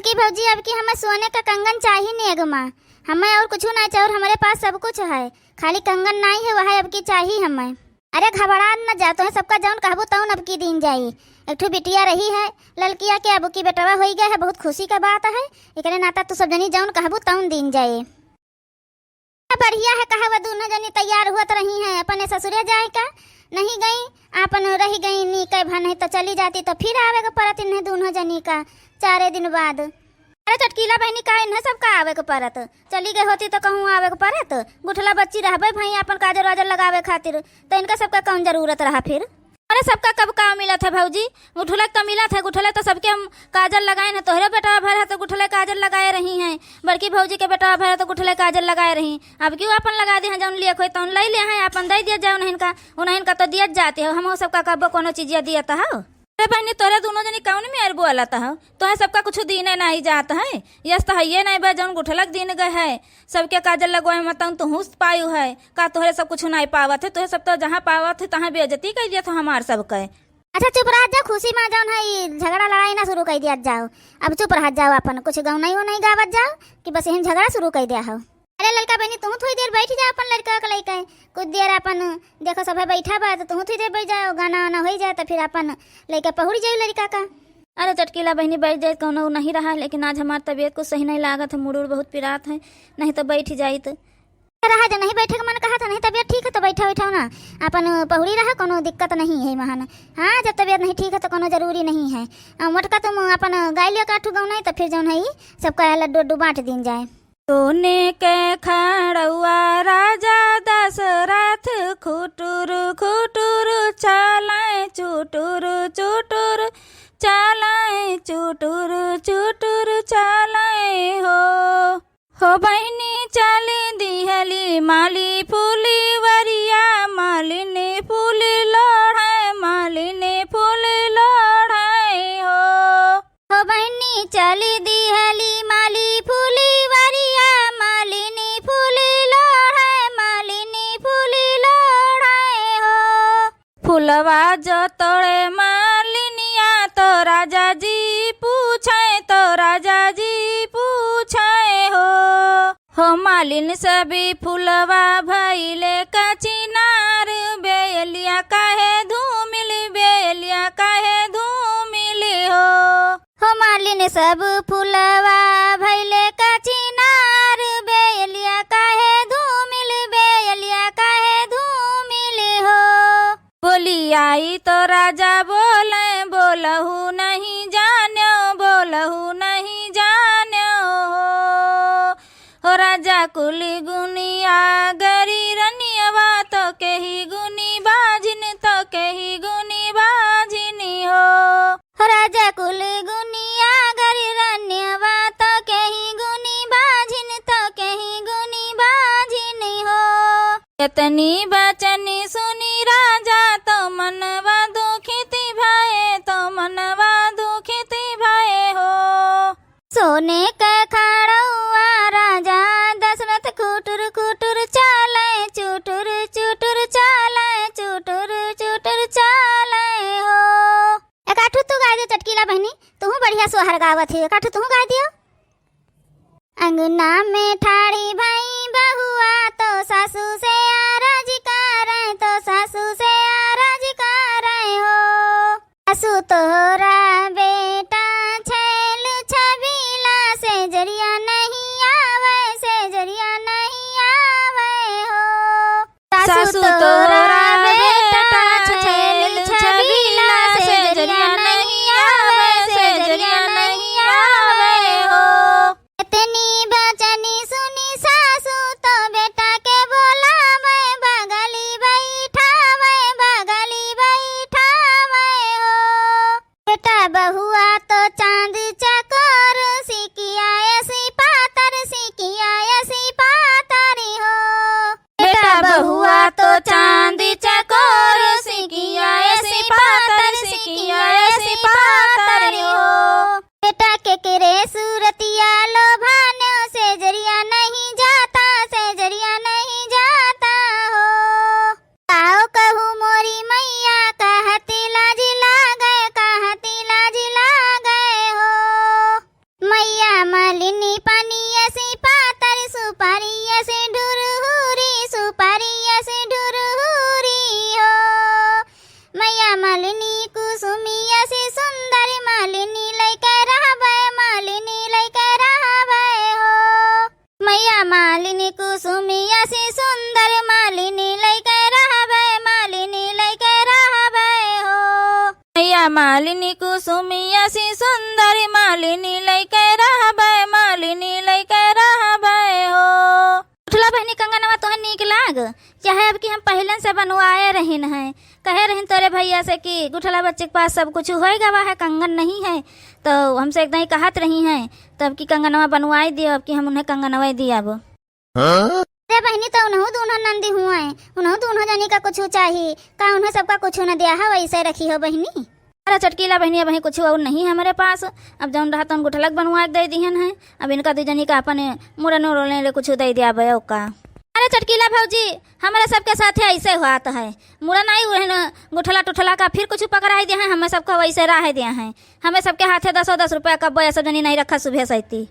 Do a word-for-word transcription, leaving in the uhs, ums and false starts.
कि भौजी, अब की हमें सोने का कंगन चाही नेग मा, हमें और कुछ ना चाही, और हमरे पास सब कुछ है, खाली कंगन नाहीं है, वह अब की चाही हमें। अरे घबरा न जा, तोहे सबका जौन कहबू तौन अब की दीन जाई। एक ठो बिटिया रही है, ललकिया के अब की बेटवा होई गए है, बहुत खुशी का बात है। एकरे नाता तू सब जनी जौन कहबू तौन दीन जाई। बढ़िया है, कहा वो दोनों जनी तैयार हुअत रही हैं अपने ससुरे जाए का, नहीं गई, आपन रह गई नी, कई भा नहीं तो चली जाती तो फिर आवे के परत इन्हें दोनों जनी का चारे दिन बाद। अरे चटकीला बहिनी, का इन्हें सबका आवे के परत? चली गई होती तो कहूँ आवे के परत? गुठला बच्ची रहबे भई आपन काजर वाजर लगावे खातिर, तो इनका सबका कौन जरूरत रहा फिर? अरे सबका कब का मिलत है भौजी? गुठला तो मिलत है, गुठला तो सबके हम काजर लगाए हैं। तोहरे बेटवा भर है तो गुठला काजर लगाए रही हैं, बड़की भौजी के बेटवा भर है तो गुठला काजर लगाए रही। अब क्यों आपन लगा दे हैं, जौन लिए खोई तौन ले ले हैं, आपन दे दिया जाए उन्हें का, उन्हें का तो दियत जाती हो, हम सबका कब्बो कोनो चीजिया दियत हो। अरे बहनी, तोरे दोनों जनी कौन मेर बोलत हो? तोहे सबका कुछ दीने नाहीं जात है, यस तो हइये नाहीं बा, जौन गुठलक दीन गए है, सबके काजर लगवाए में तौन तुहूँ पायु है, का तोहरे सब कुछ नाहीं पावत है? तोहे सब तो जहाँ पावत है तहाँ बेइज्जती कर दिया था हमार सबके। अच्छा चुप रह जा, खुशी मा जौन है ई झगड़ा लड़ाई ना शुरू कर दिया जाओ, अब चुप रह जाओ, अपन कुछ गौनाई उनाई गावत जाओ कि बस यही झगड़ा शुरू कर दिया हो। अरे ललका बहनी, तू थोड़ी देर बैठ जा अपन लड़का के लइके, कुछ देर अपन देखो सभे बैठा बा, तो तू थोड़ी देर बैठ जाओ, गाना वाना हो जाए, तो फिर अपन लइके पहुड़ जाए लड़का का। अरे चटकीला बहनी, बैठ जाए, कौनो नहीं रहा, लेकिन आज हमार तबीयत कुछ सही नहीं लागत है, मुड़ उड़ बहुत पिरात है, नहीं तो बैठ जाइत। रहा जो नहीं बैठे के मन कहा था, नहीं तबीयत ठीक है तो बैठा बैठा ना, अपन पहुड़ी रहा, कौनो दिक्कत नहीं है महान। हाँ, जब तबीयत नहीं ठीक है तो कौनो जरूरी नहीं है। आ, मोटका तुम अपन गाय लियो काठू गौनाई, तो फिर जौन है ई सबका लड्डू उड्डू बांट दीन जाए। सोने के खड़उआ राजा दशरथ, खुटुर खुटुर चले चुटुर चुटुर, चले चुटुर चुटुर चले हो। हो बहिनी चली दिहली माली फुलवरिया, मालिनी फुल लोढ़े, मालिनी फुल लोढ़े हो। हो बहिनी चली दिहली माली फुलवरिया, मालिनी फुल लोढ़े, मालिनी फुल लोढ़े हो। फुलवा जो तोड़े मालिनिया, तो राजा जी पूछे, तो राजा जी पूछे हो। हो मालिन सभी फुलवा भइले का चिनार, बेलिया काहे धूमिल, बेलिया काहे धूमिल हो। हो मालिन सब फुलवा भइले का चिनार, बेलिया काहे धूमिल, बेलिया काहे धूमिल हो। बोली आई तो राजा बोले, बोलहु नहीं जान्यो, बोलहु नहीं जान्यो हो। हो राजा कुल गुनी आगरी रनियवा, तो केही गुनी बाझिन, तो केही गुनी बाझिन हो। हो राजा कुल गुनी आगरी रनियवा, तो केही गुनी बाझिन, तो केही गुनी बाझिन हो। एतनी बचन सुनी राजा, तो मनवा दुखित भए, तो मनवा दुखित भए हो। सोने के खड़उआ राजा दशरथ, खुटुर खुटुर चाले, चुटुर चुटुर चाले, चुटुर चुटुर चाले हो। एकाठू तू गाय दियो चटकीला बहनी, तुहू बढ़िया सोहर गावत है, एकाठू तुहू गाय दियो। अंगना में ठाड़ी भई बहुआ, तो सासू से आरज करे, तो सासू से आरज करे हो। सासू तोहरा बेटा छैल छबीला, सेजरिया नहीं आवे, सेजरिया नहीं आवे हो। सासू तोहरा बेटा छैल छबीला, सेजरिया नहीं आवे, सेजरिया नहीं आवे हो। इतनी बचनी सुनी सासू तो बेटा के बोलावे, बगली बैठावे, बगली बैठावे हो। बेटा बहुआ तो चांद चकोर, सिकिया ऐसी पातर, सिकिया ऐसी पातर हो। बेटा बहुआ तो चांद चकोर, सिकिया ऐसी पातर, सिकिया ऐसी पातर हो। बेटा के केरे सूरतिया लोभान्यो, सेजरिया नहीं जाता, सेजरिया नहीं जाता हो। काओ कहू मोरी मैया, कहती लाज लागे, कहती लाज लागे हो। मैया है, अब कि हम पहिले से बनवाए रहिन हैं, कहे रहिन तोरे भइया से कि गुठला बच्चे के पास सब कुछ होइ गवा है, कंगन नहीं है, तो हमसे एकदम ही कहत रही हैं, तब कि कंगनवा बनवाई दियो, अब कि हम उन्हें कंगनवा दियाब। हाँ? अरे बहिनी, तो उन्हों दूनों नंदी हुए, उन्हों दूनों जनी का कुछ चाही, का उन्हें सबका कुछ न दिया है, वैसे रखी हो बहिनी? अरे चटकीला बहिनी, अबहीं कुछ और नहीं हमरे पास, अब जौन रहा तौन गुठलक बनवा के दे दिहन है, अब इनका दू जनी का अपन मुड़न उड़न ले कुछ दे दिया बयो का। अरे चटकीला भौजी, हमरे सबके साथे ऐसे होत है, मुड़न आई उहे न गुठला टुठला का फिर कुछ पकड़ाई दिया है, हमें सबका वैसे रह दिया है, हमें सबके हाथे दसो दस रुपया कब्बो या सब जनी नहीं रखा सुबह सैती।